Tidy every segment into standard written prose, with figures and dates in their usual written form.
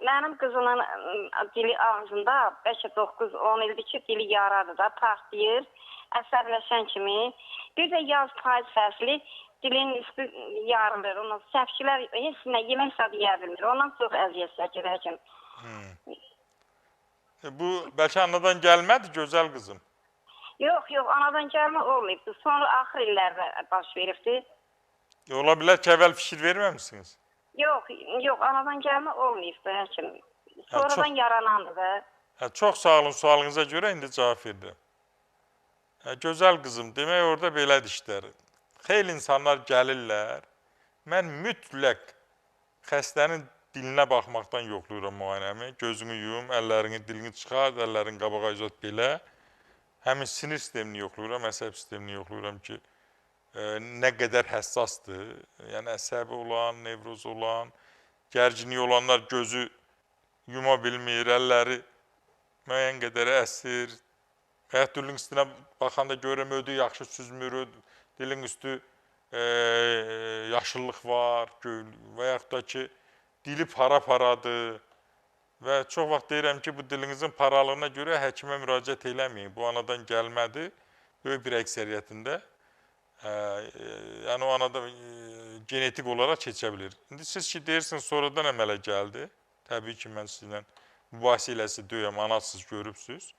Mənim qızımın dili ağzında bəlkə 9-10 ildir ki, dili yaradır da, partlayır, əsəbləşən kimi. Bir də yaz payız fəsli dilin üstü yarılır. Ondan səpkilər heç nə yemək sadı yeyə bilmir. Ondan çox əziyyət çəkir həkim. Bu bəlkə anadan gəlmədi, gözəl qızım? Yox, yox, anadan gəlmə olmayıbdı. Sonra axır illərdə baş veribdi. Ola bilər ki, əvvəl fikir verməmişsiniz? Yox, yox, anadan gəlmə olmayıbdı həkim. Sonradan yaranandı da. Çox sağ olun, sualınıza görə indi cavab verirəm. Gözəl qızım, demək orada belədir işlər. Xeyli insanlar gəlirlər. Mən mütləq xəstənin dilinə baxmaqdan yoxlayıram müayinəmi. Gözünü yum, əllərini, dilini çıxart, əllərini qabağa uzat belə. Həmin sinir sistemini yoxlayıram, əsəb sistemini yoxlayıram ki, nə qədər həssasdır. Yəni, əsəbi olan, nevroz olan, gərginliyi olanlar gözü yuma bilmir, əlləri müəyyən qədər əsir. Və ya dilin üstünə baxanda görürəm, ödü yaxşı süzmür, dilin üstü yaşıllıq var, və yaxud da ki, dili para-paradır. Və çox vaxt deyirəm ki, bu dilinizin paralığına görə həkimə müraciət eləməyin. Bu anadan gəlmədi, böyük bir əksəriyyətində. Yəni, o anada genetik olaraq keçə bilir. İndi siz ki, deyirsiniz, sonradan əmələ gəldi. Təbii ki, mən sizinlə mübahisə eləsi deyəm, anasız görübsünüz.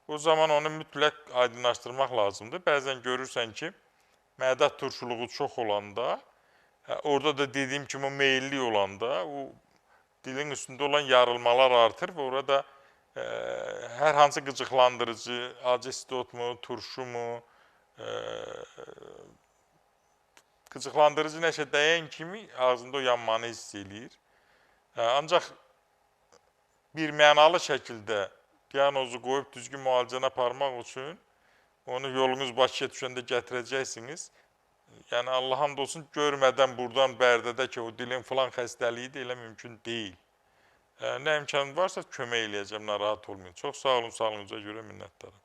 O zaman onu mütləq aydınlaşdırmaq lazımdır. Bəzən görürsən ki, mədə turşuluğu çox olanda, orada da dediyim kimi o meyilli olanda, o dilin üstündə olan yarılmalar artır və orada hər hansı qıcıqlandırıcı, acı mu, turşu mu, qıcıqlandırıcı nəsə dəyən kimi ağzında o yanmanı hiss eləyir. Ancaq bir mənalı şəkildə diaqnozu qoyub düzgün müalicəni aparmaq üçün onu yolunuz Bakıya düşəndə gətirəcəksiniz. Yəni, Allah hamd olsun, görmədən buradan Bərdədə ki, o dilin filan xəstəliyidir, elə mümkün deyil. Nə imkan varsa kömək eləyəcəm, narahat olmayın. Çox sağ olun, sağlığınıza görə minnətdaram.